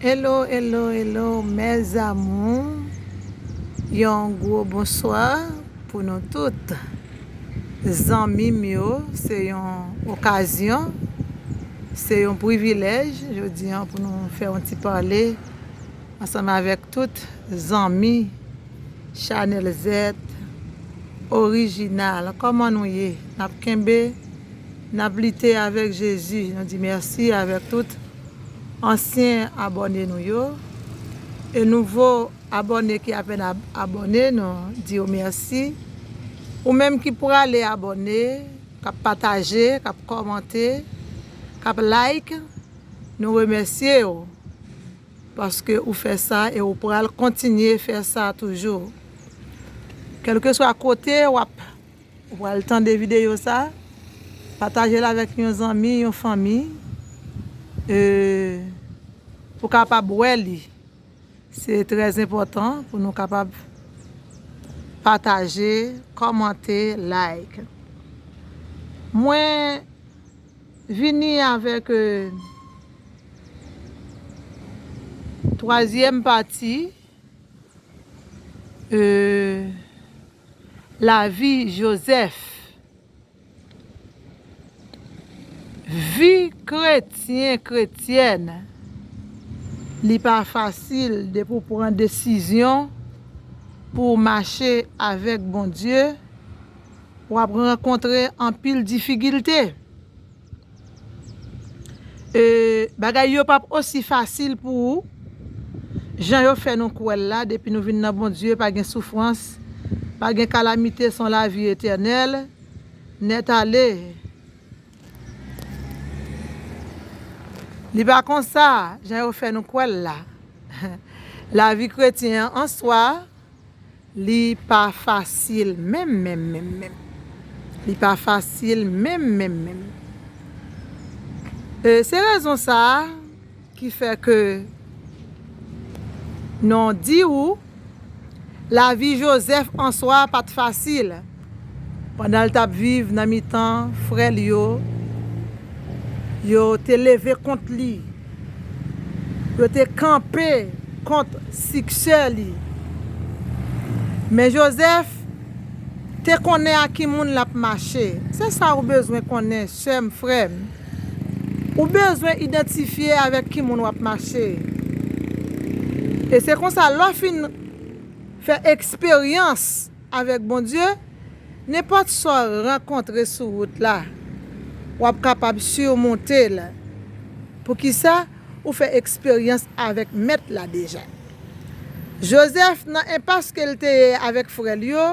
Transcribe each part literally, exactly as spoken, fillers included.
Hello, hello, hello, mes amours. Yon gwo bonswa pou nou tout. Zanmi m yo, se yon okazyon, se yon privilèj, jodi a, pou nou fè yon ti pale ansanm avèk tout zanmi Chanèl Z Orijinal. Kòman nou ye? N ap kenbe, n ap lite avèk Jezi. Nou di mèsi avèk tout ansyen abòne nou yo. E nouvo abòne ki apèn ab-, abòne, nou di yo mèsi. Ou menm ki prale abòne, k ap pataje, k ap kòmante, k ap like, nou remèsye w. Paske ou fè sa e ou pral kontinye fè sa toujou. Kèlkeswa kote w ap, ou pral tande videyo sa, pataje l avèk yon zanmi, yon fanmi, e, pou kapab wè li. Se trè enpòtan pou nou kapab pataje, kòmante, like. Mwen vini avèk, e, twazyèm pati, e, lavi Jozèf. Vi kretyen, kretyèn, li pa fasil depi w pran desizyon pou w mache avèk Bondye, w ap rankontre anpil difikilte. E, bagay yo p ap osi fasil pou ou, jan yo fè nou kwè l la, depi nou vin nan Bondye, pa gen soufrans, pa gen kalamite, se yon lavi etènèl, nèt ale. Li pa konsa, jan yo fè nou kwè l la. Lavi kretyen an an swa, li pa fasil menm, menm, menm, menm. Li pa fasil menm, menm, menm. E se rezon sa a ki fè ke nou di ou, lavi Jozèf an swa pa t fasil. Pandan l t ap viv nan mitan frè l yo, yo te leve kont li. Yo te kanpe kont siksè li. Men Jozèf te konnen ak ki moun l ap mache. Se sa ou bezwen konnen, sè m, frè m. Ou bezwen idantifye avèk ki moun w ap mache. E se konsa, lè w fin fè eksperyans avèk Bondye, nenpòt sa w rankontre sou wout la, w ap kapab simonte l. Poukisa? Ou fè eksperyans avèk Mèt la deja. Jozèf, nan enpas ke l te ye avèk frè l yo,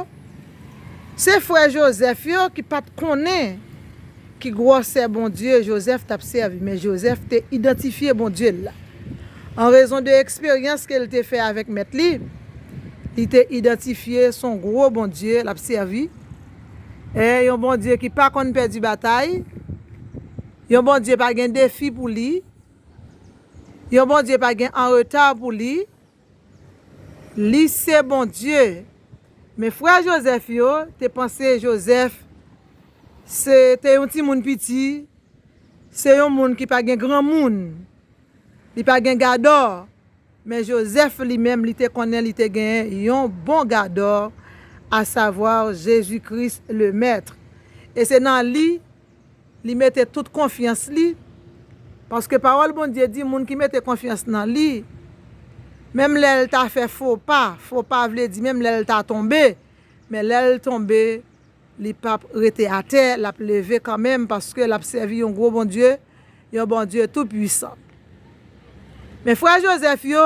se frè Jozèf yo ki pa t konnen ki gwosè Bondye Jozèf t ap sèvi, men Jozèf te idantifye Bondye l la. An rezon de eksperyans ke l te fè avèk Mèt li, li te idantifye s on gwo Bondye l ap sèvi, e yon Bondye ki pa konn pèdi batay, yon Bondye pa gen defi pou li, yon Bondye pa gen anreta pou li, li se Bondye. Men frè Jozèf yo te panse Jozèf se te yon timoun piti, se yon moun ki pa gen granmoun, li pa gen gadò. Men Jozèf li menm, li te konnen li te gen yon bon gadò, asavwa Jezi Kris le Mèt. E se nan li li mete tout konfyans li, paske pawòl Bondye di moun ki mete konfyans nan li, menm lè l ta fè fo pa, fo pa vle di menm lè l ta tonbe, men lè l tonbe, li p ap rete atè, l ap leve kanmenm, paske l ap sèvi yon gwo Bondye, yon Bondye tou pwisan. Men frè Jozèf yo,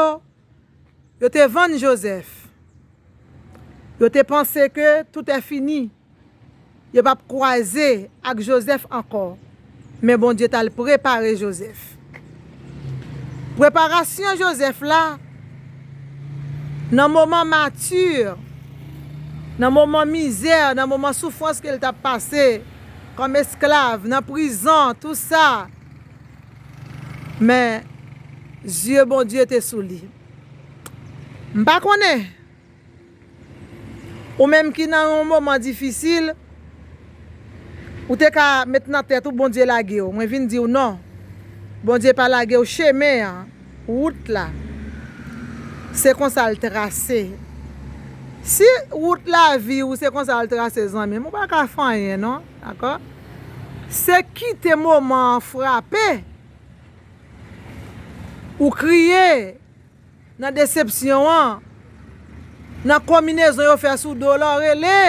yo te vann Jozèf. Yo te panse ke tout è fini. Yo p ap kwaze ak Jozèf ankò. Men Bondye t al prepare Jozèf. Preparasyon Jozèf la, nan moman mati, nan moman mizè, nan moman soufrans ke l t ap pase kòm esklav, nan prizon, tou sa, men zye Bondye te sou li. M pa konnen. Ou menm ki nan yon moman difisil, ou te ka met nan tèt ou Bondye lage w. Mwen vin di w non. Bondye pa lage w, chemen an. Wout la, se konsa l trase. Si wout lavi ou se konsa l trase, zanmi m, ou pa ka fè anyen non, dakò? Se kite moman an frape, ou kriye nan desepsyon an, nan konminezon yo fè sou do w la, w rele.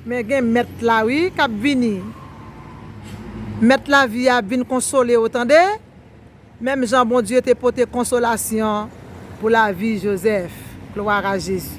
Men gen mèt la wi k ap vini. Mèt lavi a ap vin konsole w, tande. Menm jan Bondye te pote konsolasyon pou lavi Jozèf. Glwa a Jezi.